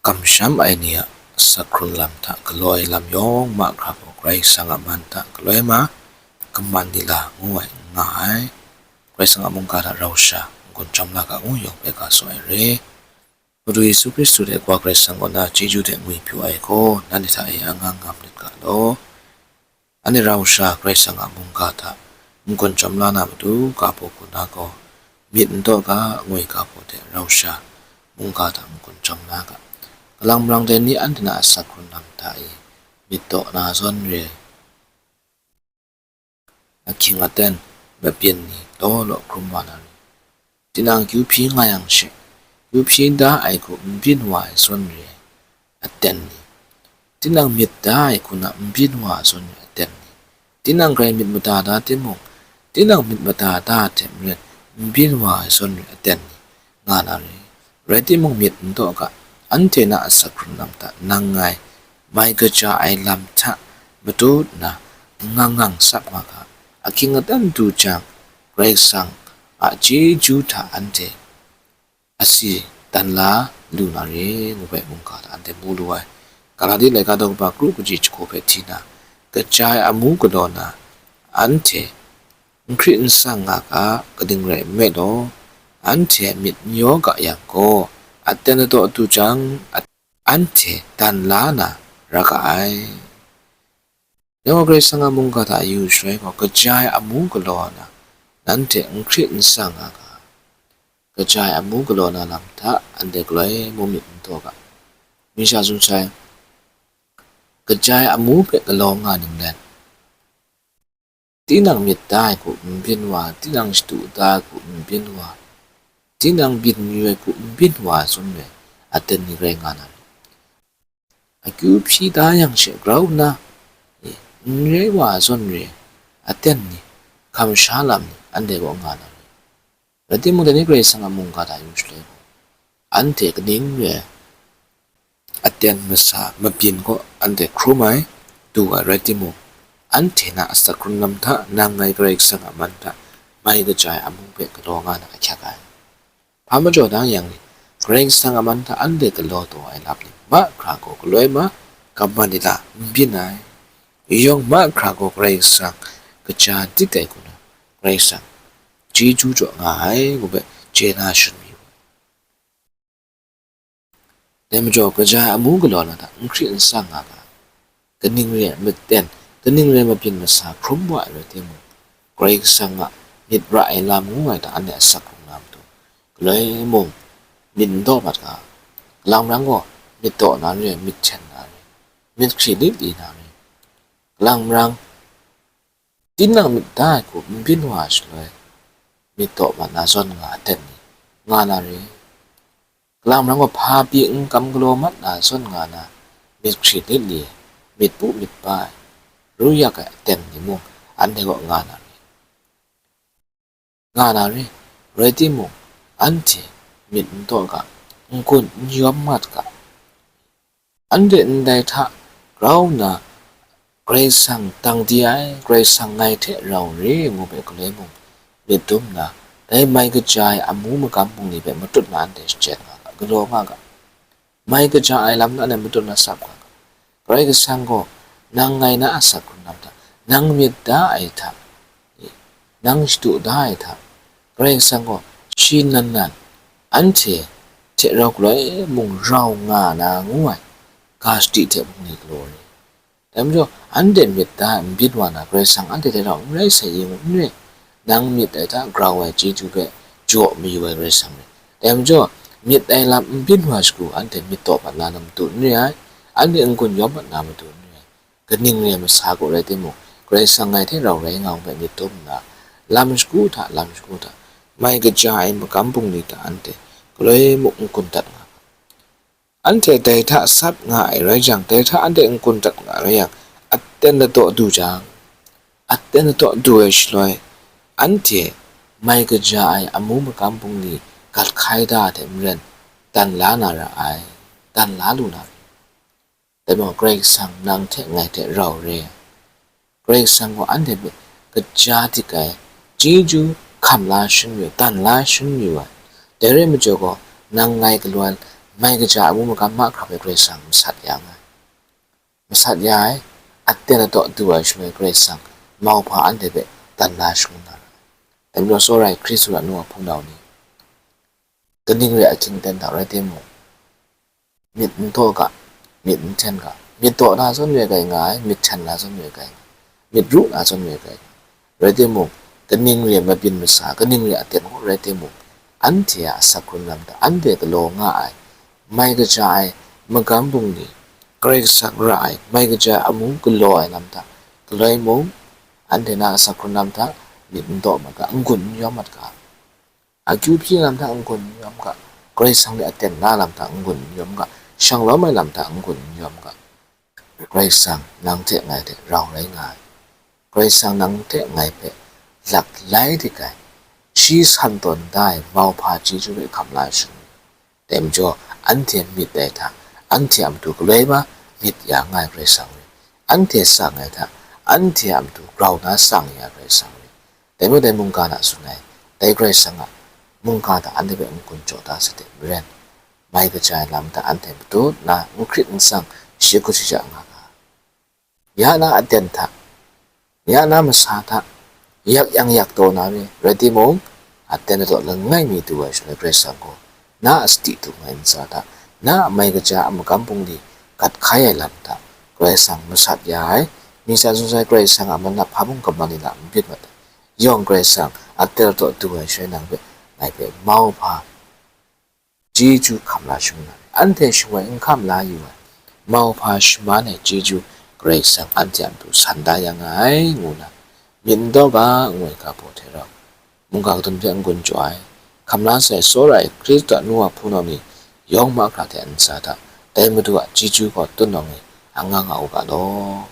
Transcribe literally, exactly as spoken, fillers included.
Kamsham ai ni a asak hkrun lam hta galaw ai lam yawng mahkra gaw Karai Kasang a man hta galoi ma, kaman dila ngu ai n nga ai. Karai Kasang a mungga hta rau sha n-gun chyawm la ga ngu yawng hpe ga tsun ai re. Madu Yesu Hkristu hte Wa Karai Kasang kaw na chyeju hte ngwipyaw ai gaw, nanhte hta e angang nga malit ga law. Anhte rau sha Karai Kasang a mungga hta n-gun chyawm la na matu, ga baw hku na gaw, myit n taw ga, ngoi ga baw hte rau sha mungga hta n-gun chyawm la ga. Kalang marang dai ni anhte na asak hkrun lam hta e myit taw na zawn re, ahkying aten mabyin ni law law hkrum wa na re. Tinang kyu hpyi nga yang she, kyu hpyi da ai hku n byin wa ai zawn re ai aten ni, tinang myit da ai hku na n byin wa ai zawn re ai aten ni, tinang grai myit mada da timung, tinang myit mada da ai hte maren n byin wa ai zawn re ai aten ni, nga na re. Rai timung, myit n taw ga, anhte na asak hkrun lam hta nang ngai mai kaja ai lam hta matut nna ngang ngang sap nga ga, ahkying aten du jang, Karai Kasang a chyeju hta anhte asi dan la lu na re, ngu ai mungga hta anhte mu lu ai. Galati laika daw kaba kru kaji jahku hpe hti na, kaja ai amu galaw na, anhte n hkrit n tsang nga ga, kaning rai nme law, anhte myit n yaw ga yang gaw, aten ladaw du jang, anhte dan la na ra ga ai. Dai wa Karai Kasang a mungga hta yu shaloi gaw, kaja ai amu galaw na, nanhte n hkrit n tsang nga ga, kaja ai amu galaw na lam hta anhte galoi mung myit n taw ga. Misha tsun sai, kaja ai amu hpe galaw nga ning len, tinang myit da ai hku n byin wa, tinang shadu da ai hku n byin wa, tinang byin mayu ai hku n byin wa, tsun ai aten ni rai nga na re. Akyu hpyi da yang she grau nna, n rai wa zawn re, aten ni, hkam sha lam ni, anhte kaw nga na re. Rai timung, dai ni Karai Kasang a mungga hta yu shaloi gaw, anhte kaning re ai aten masa mabyin kaw anhte hkrum ai, du ai rai timung, anhte na asak hkrun lam hta nang ngai Karai Kasang a man hta mai kaja ai amu hpe galaw nga na ahkyak ai. Hpa majaw dang yang ni, Karai Kasang a man hta anhte galaw taw ai lam ni mahkra gaw galoi ma, kaman dila n byin ai. Yawng mahkra gaw Karai Kasang kaja dik ai hku na, Karai Kasang chyeju jaw nga ai, ngu hpe chye na shangun mi u ai. Dai majaw, kaja ai amu galaw na hta n hkrit n tsang nga ga, kaning re ai maten, kaning re ai mabyin masa hkrum wa ai rai timung, Karai Kasang a myit ra ai lam ngu ai hta anhte asak hkrung na matu, galoi mung myit n taw mat ga, kalang marang gaw myit taw na re, myit hten na re, myit hkri lit li na re, kalang marang tinang myit da ai hku n byin wa ai shaloi, myit taw mat na zawn nga aten ni, nga na re. Kalang marang gaw hpa pyi n kam galaw mat na zawn nga na, myit hkri lit li ai, myit pu myit pa ai, ru yak ai aten ni mung anhte kaw nga na re. Nga na re, rai timung, anhte myit n taw ga, n-gun n yawm mat ga. Anhte ndai hta grau nna, Karai Kasang dang di ai, Karai Kasang ngai hte rau re, ngu ai galoi mung myit dum nna, dai mai kaja ai amu magam bungli hpe matut na anhte shachyen nga ga, galaw nga ga. Mai kaja ai lam na anhte matut na sap nga ga. Karai Kasang gaw nang ngai na asak hkrun lam hta, nang myit da ai hta, nang shadu da ai hta, Karai Kasang gaw shi nan nan anhte hte rau galoi mung rau nga na ngu ai, ga shadi hte bungli galaw re. Dai majaw, anhte myit da ai n byin wa na, Karai Kasang anhte hte rau n rai sai ye ngu n re. Nang myit ai hta grau ai chyeju hpe jaw mayu ai Karai Kasang re. Dai majaw, myit ai lam n byin wa shagu, anhte myit taw mat na matu n re ai, anhte n-gun yawm mat na matu n re ai. Kaning re ai masa gaw rai timung, Karai Kasang ngai hte rau rai nga u hpe myit dum nna, lam shagu hta, lam shagu hta, mai kaja ai magam bungli hta anhte galoi muk n-gun dat nga. Anhte dai hta sap nga ai rai jang, dai hta anhte n-gun dat nga rai yang, aten ladaw du jang, aten ladaw du ai shaloi, anhte mai kaja ai amu magam bungli gat hkai da ai hte maren, dan la na ra ai, dan la lu na ra. Dai majaw, Karai Kasang nang hte ngai hte rau re ai. Karai Kasang gaw anhte hpe kaja dik ai, chyeju hkam la shangun yu ai, dan la shangun yu ai. Dai rai majaw gaw, nang ngai galaw ai mai kaja ai amu magam mahkra hpe Karai Kasang masat ya nga ai. Masat ya ai, aten ataw du ai shaloi Karai Kasang mauhpa anhte hpe dan la shangun na ra ai. Dai majaw, tsawra ai Hkristu a nu a hpunau ni, kaning re ai ahkying aten hta rai timung, myit n daw ga, myit n hten ga, myit daw na zawn re gai nga ai, myit hten na zawn re gai nga ai, myit ru na zawn re gai nga ai. Rai timung, kaning re ai mabyin masa, kaning re ai aten gaw rai timung, anhte a asak hkrung lam hta anhte galaw nga ai, mai kaja ai magam bungli, Karai Kasang ra ai mai kaja ai amu galaw ai lam hta galoi mung, anhte na asak hkrung lam hta myit n daw mat ga, n-gun n-yawm mat ga. Akyu hpyi lam hta n-gun n-yawm ga, Karai Kasang ni aten na lam hta n-gun n-yawm ga, shanglawm ai lam hta n-gun n-yawm ga. Karai Kasang nang hte ngai hte rau rai nga ai. Karai Kasang nang hte ngai hpe lak lai dik ai, shi san tawn da ai mauhpa chyeju hpe hkam la ai shaloi, dai majaw, anhte myit ai hta, anhte a matu galoi ma myit ya nga ai Karai Kasang rai, anhte tsang ai hta, anhte a matu grau na tsang ya ai Karai Kasang rai. Dai majaw, dai mungga hta tsun ai, dai Karai Kasang a mungga hta anhte hpe n-gun jaw da sade maren, mai kaja ai lam hta anhte matut nna n hkrit n tsang, shi hkut shaja nga ga. Ya na aten hta, ya na masa hta, yak yang yak taw na re, rai timung, aten ataw langai mi du ai shaloi Karai Kasang gaw, na a sadi dung ai ntsa hta, na a mai kaja a magam bungli gat hkai ai lam hta, Karai Kasang masat ya ai, mi tsa sung sai Karai Kasang a manap hpa mung kaman ni na n byin mat ai, yawng Karai Kasang aten ataw du ai shaloi nang hpe, ngai hpe mauhpa chyeju hkam la shangun na re, anhte shawoi n hkam la yu ai, mauhpa shaman ai chyeju Karai Kasang anhte a matu san da ya nga ai, ngu na, myit n daw ga, ngu ai ga baw hte rau, mungga kadun hpe n-gun jaw ai, hkam la sai tsawra ai Hkristu a nu a hpunau ni yawng mahkra hte a ntsa hta, dai Madu a chyeju gaw tut nawng e, anga nga u ga law.